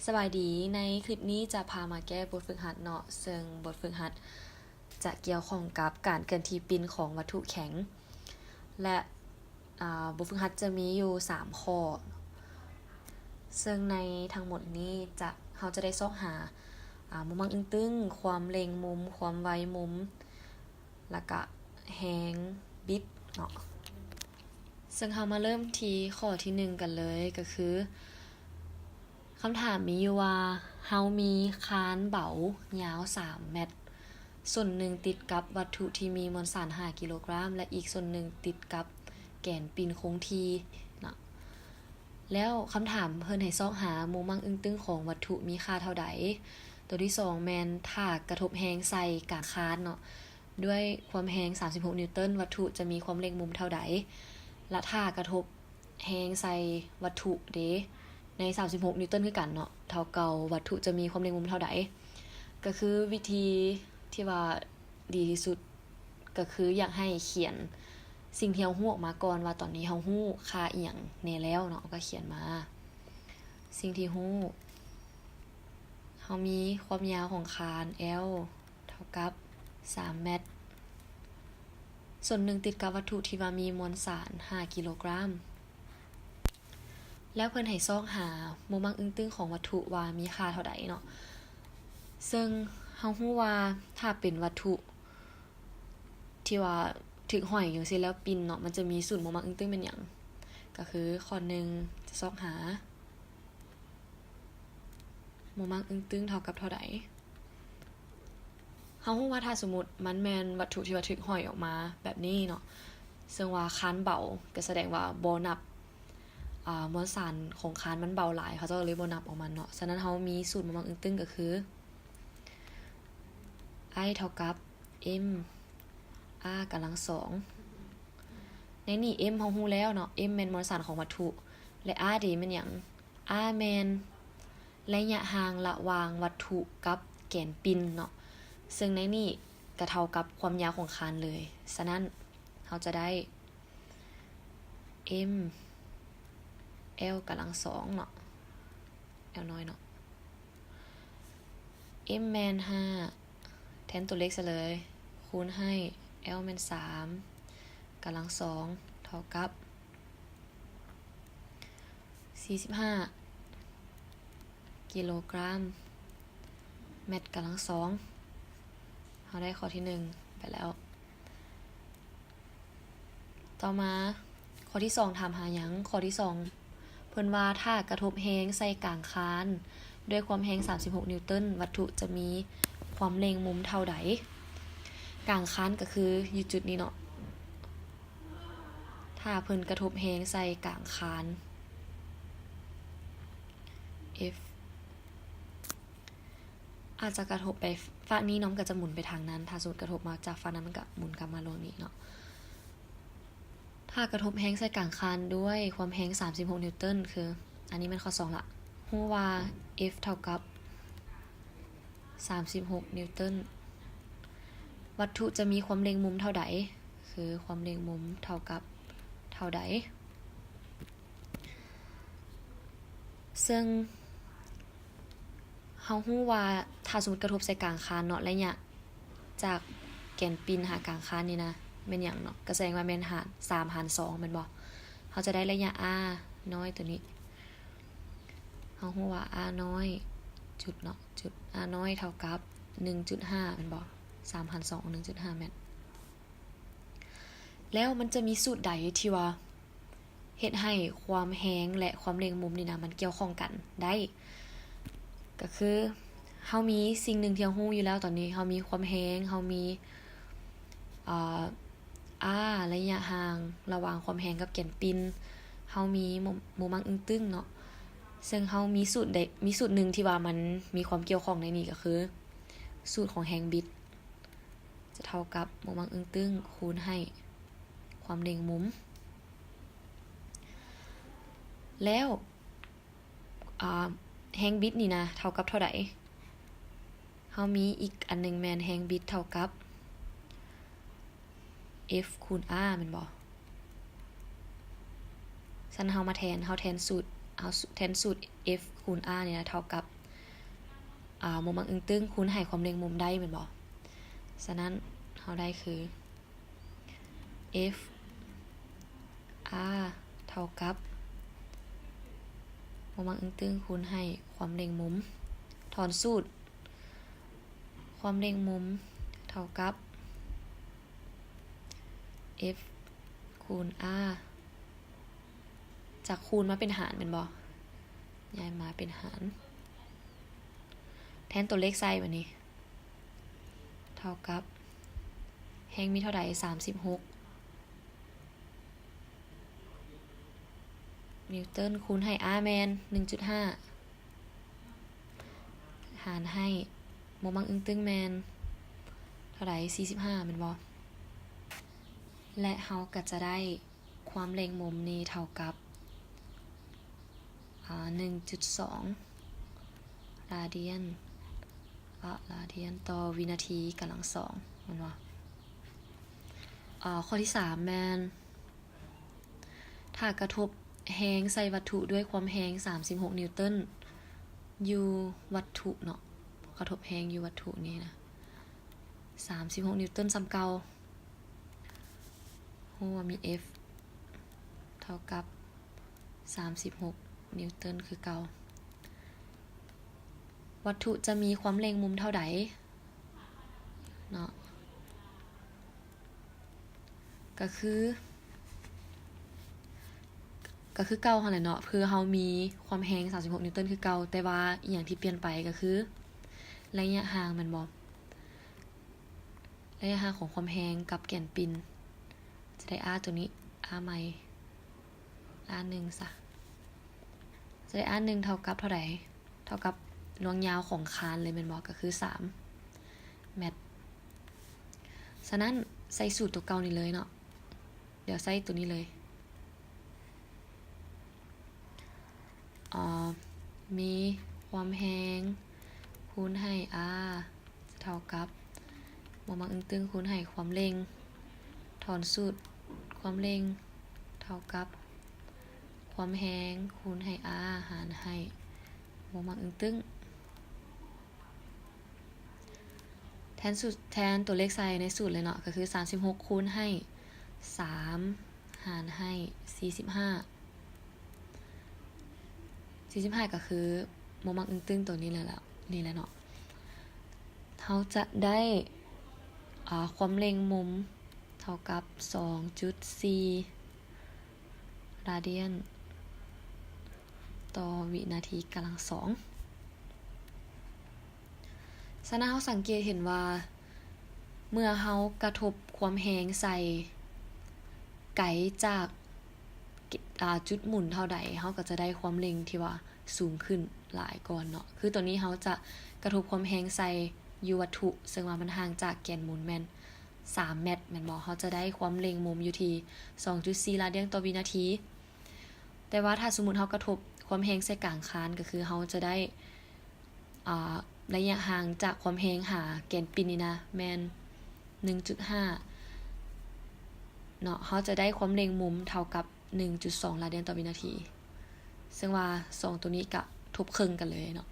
ສະບາຍດີ, ໃນຄລິບນີ້ຈະພາມາແກ້ບົດຝຶກຫັດເນາະ, ເຊິ່ງບົດຝຶກຫັດຈະກ່ຽວຂ້ອງກັບການເຄື່ອນທີ່ປິ່ນຂອງວັດຖຸແຂງ ແລະ ອາ ບົດຝຶກຫັດຈະມີຢູ່ສາມຂໍ້, ເຊິ່ງໃນທັງໝົດນີ້ຈະ ເຮົາຈະໄດ້ຊອກຫາ ອາ ມຸມໝາກເອີງຕຶງ, ຄວາມເລັງມຸມ, ຄວາມໄວມຸມ ແລ້ວກະແຮງບິດເນາະ. ເຊິ່ງເຮົາມາເລີ່ມທີ່ຂໍ້ທີໜຶ່ງກັນເລີຍ, ກໍຄື ຄຳຖາມມີຢູ່ວ່າ ເຮົາມີຄານເບົາຍາວສາມແມັດ, ສ່ວນໜຶ່ງຕິດກັບວັດຖຸທີ່ມີມວນສານຫ້າກິໂລກຣາມ ແລະ ອີກສ່ວນໜຶ່ງຕິດກັບແກນປິ່ນຄົງທີ່ເນາະ. ແລ້ວຄຳຖາມເພິ່ນໃຫ້ຊອກຫາມຸມໝາກເອີງຕຶງຂອງວັດຖຸມີຄ່າເທົ່າໃດ? ຕົວທີສອງແມ່ນຖ້າກະທົບແຮງໃສ່ກາງຄານເນາະ ດ້ວຍຄວາມແຮງສາມສິບຫົກນິວຕັນ, ວັດຖຸຈະມີຄວາມເລັງມຸມເທົ່າໃດ? ແລະ ຖ້າກະທົບແຮງໃສ່ວັດຖຸເດ ໃນສາມສິບຫົກນິວຕັນຄືກັນເນາະ, ເທົ່າເກົ່າ, ວັດຖຸຈະມີຄວາມເລັງມຸມເທົ່າໃດ? ກໍຄືວິທີທີ່ວ່າດີທີ່ສຸດ ກໍຄືຢາກໃຫ້ຂຽນສິ່ງທີ່ເຮົາຮູ້ອອກມາກ່ອນ ວ່າຕອນນີ້ເຮົາຮູ້ຄ່າອີ່ຫຍັງແດ່ແລ້ວເນາະ, ກໍຂຽນມາ ສິ່ງທີ່ຮູ້ ເຮົາມີຄວາມຍາວຂອງຄານ L ເທົ່າກັບສາມແມັດ, ສ່ວນໜຶ່ງຕິດກັບວັດຖຸທີ່ວ່າມີມວນສານຫ້າກິໂລກຣາມ. ແລ້ວເພິ່ນໃຫ້ຊອກຫາມຸມໝາກເອີງຕຶງຂອງວັດຖຸວ່າມີຄ່າເທົ່າໃດເນາະ, ເຊິ່ງເຮົາຮູ້ວ່າຖ້າເປັນວັດຖຸທີ່ວ່າຖືກຫ້ອຍຢູ່ຊີ້ແລ້ວປິ່ນເນາະ, ມັນຈະມີສູດມຸມໝາກເອີງຕຶງແມ່ນຫຍັງ? ກໍຄືຂໍ້ໜຶ່ງຈະຊອກຫາ ມຸມໝາກເອີງຕຶງເທົ່າກັບເທົ່າໃດ? ເຮົາຮູ້ວ່າຖ້າສົມມຸດມັນແມ່ນວັດຖຸທີ່ວ່າຖືກຫ້ອຍອອກມາແບບນີ້ເນາະ, ເຊິ່ງວ່າຄານເບົາ ກໍສະແດງວ່າບໍ່ນັບ ອາ ມວນສານຂອງຄານມັນເບົາຫຼາຍ, ເຂົາເຈົ້າເລີຍບໍ່ນັບເອົາມັນເນາະ. ສະນັ້ນເຮົາມີສູດມຸມໝາກເອີງຕຶງກໍຄື I ເທົ່າກັບ M R ກຳລັງສອງ. ໃນນີ້ M ເຮົາຮູ້ແລ້ວເນາະ, M ແມ່ນມວນສານຂອງວັດຖຸ ແລະ R ເດ ແມ່ນຫຍັງ? R ແມ່ນໄລຍະຫ່າງລະຫວ່າງວັດຖຸກັບແກນປິ່ນເນາະ, ເຊິ່ງໃນນີ້ກະເທົ່າກັບຄວາມຍາວຂອງຄານເລີຍ. ສະນັ້ນເຮົາຈະໄດ້ M L ກຳລັງສອງເນາະ, L ນ້ອຍເນາະ, M ແມ່ນຫ້າ ແທນຕົວເລກໃສ່ເລີຍ, ຄູນໃຫ້ L ແມ່ນສາມ ກຳລັງສອງ ເທົ່າກັບ ສີ່ສິບຫ້າ ກິໂລກຣາມ ແມັດກຳລັງສອງ. ເຮົາໄດ້ຂໍ້ທີໜຶ່ງໄປແລ້ວ. ຕໍ່ມາ ຂໍ້ທີສອງ ຖາມຫາຫຍັງ? ຂໍ້ທີສອງ ເພິ່ນວ່າ ຖ້າກະທົບແຮງໃສ່ກາງຄານດ້ວຍຄວາມແຮງສາມສິບຫົກນິວຕັນ, ວັດຖຸຈະມີຄວາມເລັງມຸມເທົ່າໃດ? ກາງຄານກໍຄືຢູ່ຈຸດນີ້ເນາະ, ຖ້າເພິ່ນກະທົບແຮງໃສ່ກາງຄານ F ອາດຈະກະທົບໄປຟາກນີ້ເນາະ, ມັນກໍຈະໝູນໄປທາງນັ້ນ, ຖ້າສົມມຸດກະທົບມາຈາກຟາກນັ້ນ ມັນກໍໝູນກັບມາລວງນີ້ເນາະ. ຖ້າກະທົບແຮງໃສ່ກາງຄານດ້ວຍຄວາມແຮງສາມສິບຫົກນິວຕັນ, ຄື ອັນນີ້ແມ່ນຂໍ້ສອງລະ, ຮູ້ວ່າ F ເທົ່າກັບສາມສິບຫົກນິວຕັນ, ວັດຖຸຈະມີຄວາມເລັງມຸມເທົ່າໃດ? ຄືຄວາມເລັງມຸມເທົ່າກັບເທົ່າໃດ? ເຊິ່ງເຮົາຮູ້ວ່າ ຖ້າສົມມຸດກະທົບໃສ່ກາງຄານເນາະ, ໄລຍະຈາກແກນປິ່ນຫາກາງຄານນີ້ນະ ແມ່ນຫຍັງເນາະ? ກໍສະແດງວ່າແມ່ນຫານ ສາມຫານສອງແມ່ນບໍ່? ເຮົາຈະໄດ້ໄລຍະ R ນ້ອຍຕົວນີ້, ເຮົາຮູ້ວ່າ R ນ້ອຍຈຸດເນາະ, ຈຸດ R ນ້ອຍເທົ່າກັບໜຶ່ງຈຸດຫ້າແມ່ນບໍ່? ສາມຫານສອງ ໜຶ່ງຈຸດຫ້າແມັດ. ແລ້ວມັນຈະມີສູດໃດທີ່ວ່າເຮັດໃຫ້ຄວາມແຮງ ແລະ ຄວາມເລັງມຸມນີ້ນະ ມັນກ່ຽວຂ້ອງກັນໄດ້? ກໍຄືເຮົາມີສິ່ງໜຶ່ງທີ່ເຮົາຮູ້ຢູ່ແລ້ວຕອນນີ້, ເຮົາມີຄວາມແຮງ, ເຮົາມີ ອາ R ໄລຍະຫ່າງລະຫວ່າງຄວາມແຮງກັບແກນປິ່ນ, ເຮົາມີໂມ ໂມມັງເອີງຕຶງເນາະ, ເຊິ່ງເຮົາມີສູດໃດ ມີສູດໜຶ່ງທີ່ວ່າມັນມີຄວາມກ່ຽວຂ້ອງໃນນີ້ ກໍຄືສູດຂອງແຮງບິດ ຈະເທົ່າກັບໂມມັງເອີງຕຶງຄູນໃຫ້ຄວາມເລັງມຸມ. ແລ້ວ ອາ ແຮງບິດນີ້ນະ ເທົ່າກັບເທົ່າໃດ? ເຮົາມີອີກອັນໜຶ່ງແມ່ນແຮງບິດເທົ່າກັບ F ຄູນ R ແມ່ນບໍ່? ຊັ້ນເຮົາມາແທນ, ເຮົາແທນສູດ, ເຮົາແທນສູດ F ຄູນ R ນີ້ນະ ເທົ່າກັບ ອາ ໂມມັກອຶງຕຶງຄູນໃຫ້ຄວາມເລັ່ງມຸມໄດ້ແມ່ນບໍ່? ສະນັ້ນເຮົາໄດ້ຄື F R ເທົ່າກັບ ໂມມັກອຶງຕຶງຄູນໃຫ້ຄວາມເລັ່ງມຸມ ຖອນສູດ ຄວາມເລັ່ງມຸມເທົ່າກັບ F ຄູນ R ຈາກຄູນມາເປັນຫານແມ່ນບໍ່? ຍ້າຍມາເປັນຫານ ແທນຕົວເລກໃສ່ບາດນີ້ ເທົ່າກັບ ແຮງມີເທົ່າໃດ? ສາມສິບຫົກ ນິວຕັນ ຄູນໃຫ້ R ແມ່ນ ໜຶ່ງຈຸດຫ້າ ຫານໃຫ້ ໂມມັກອຶງຕຶງແມ່ນເທົ່າໃດ? ສີ່ສິບຫ້າ ແມ່ນບໍ່? ແລະ ເຮົາກໍຈະໄດ້ຄວາມເລັ່ງມຸມນີ້ເທົ່າກັບ ອາ ໜຶ່ງຈຸດສອງ ຣາດຽນ ອະ ຣາດຽນຕໍ່ວິນາທີກຳລັງສອງ ແມ່ນບໍ່? ອາ ຂໍ້ທີສາມແມ່ນ ຖ້າກະທົບແຮງໃສ່ວັດຖຸດ້ວຍຄວາມແຮງສາມສິບຫົກນິວຕັນ ຢູ່ວັດຖຸເນາະ ກະທົບແຮງຢູ່ວັດຖຸນີ້ນະ ສາມສິບຫົກນິວຕັນສ່ຳເກົ່າ ຮູ້ວ່າມີ F ເທົ່າກັບ ສາມສິບຫົກນິວຕັນຄືເກົ່າ. ວັດຖຸຈະມີຄວາມເລັ່ງມຸມເທົ່າໃດເນາະ? ກໍຄື ກໍຄືເກົ່າຫັ້ນແຫຼະເນາະ, ຄືເຮົາມີຄວາມແຮງສາມສິບຫົກນິວຕັນຄືເກົ່າ, ແຕ່ວ່າອີ່ຫຍັງທີ່ປ່ຽນໄປກໍຄືໄລຍະຫ່າງແມ່ນບໍ່? ໄລຍະຫ່າງຂອງຄວາມແຮງກັບແກນປິ່ນ ຈະໄດ້ R ຕົວນີ້ R ໃໝ່ R ໜຶ່ງຊະ ຈະໄດ້ R ໜຶ່ງເທົ່າກັບເທົ່າໃດ? ເທົ່າກັບລວງຍາວຂອງຄານເລີຍແມ່ນບໍ່? ກໍຄືສາມແມັດ. ສະນັ້ນໃສ່ສູດຕົວເກົ່ານີ້ເລີຍເນາະ, ດຽວໃສ່ຕົວນີ້ເລີຍ. ອາ ມີຄວາມແຮງຄູນໃຫ້ R ເທົ່າກັບ ໂມມັກອຶງຕຶງຄູນໃຫ້ຄວາມເລັ່ງ ຖອນສູດຄວາມເລັ່ງເທົ່າກັບຄວາມແຮງຄູນໃຫ້ R ຫານໃຫ້ໂມມັກອຶງຕຶງ. ແທນສູດ ແທນຕົວເລກໃສ່ໃນສູດເລີຍເນາະ, ກໍຄືສາມສິບຫົກຄູນໃຫ້ສາມຫານໃຫ້ສີ່ສິບຫ້າ ສີ່ສິບຫ້າກໍຄືໂມມັກອຶງຕຶງຕົວນີ້ແຫຼະ ນີ້ແຫຼະເນາະ. ເຮົາຈະໄດ້ ອາ ຄວາມເລັ່ງມຸມເທົ່າກັບສອງຈຸດສີ່ ຣາດຽນຕໍ່ວິນາທີກຳລັງສອງ. ສະນັ້ນເຮົາສັງເກດເຫັນວ່າ ເມື່ອເຮົາກະທົບຄວາມແຮງໃສ່ໄກຈາກ ອາ ຈຸດໝູນເທົ່າໃດ, ເຮົາກໍຈະໄດ້ຄວາມເລັ່ງທີ່ວ່າສູງຂຶ້ນຫຼາຍກ່ອນເນາະ. ຄືຕົວນີ້ເຮົາຈະກະທົບຄວາມແຮງໃສ່ຢູ່ວັດຖຸ ເຊິ່ງວ່າມັນຫ່າງຈາກແກນໝູນແມ່ນ ສາມແມັດແມ່ນບໍ່? ເຮົາຈະໄດ້ຄວາມເລັ່ງມຸມຢູ່ທີ່ສອງຈຸດສີ່ລາດຽນຕໍ່ວິນາທີ. ແຕ່ວ່າຖ້າສົມມຸດເຮົາກະທົບຄວາມແຮງໃສ່ກາງຄານ ກໍຄືເຮົາຈະໄດ້ ອາ ໄລຍະຫ່າງຈາກຄວາມແຮງຫາແກນປິ່ນນີ້ນະ ແມ່ນໜຶ່ງຈຸດຫ້າເນາະ, ເຮົາຈະໄດ້ຄວາມເລັ່ງມຸມເທົ່າກັບໜຶ່ງຈຸດສອງລາດຽນຕໍ່ວິນາທີ. ເຊິ່ງວ່າສອງຕົວນີ້ກະທົບເຄິ່ງກັນເລີຍເນາະ.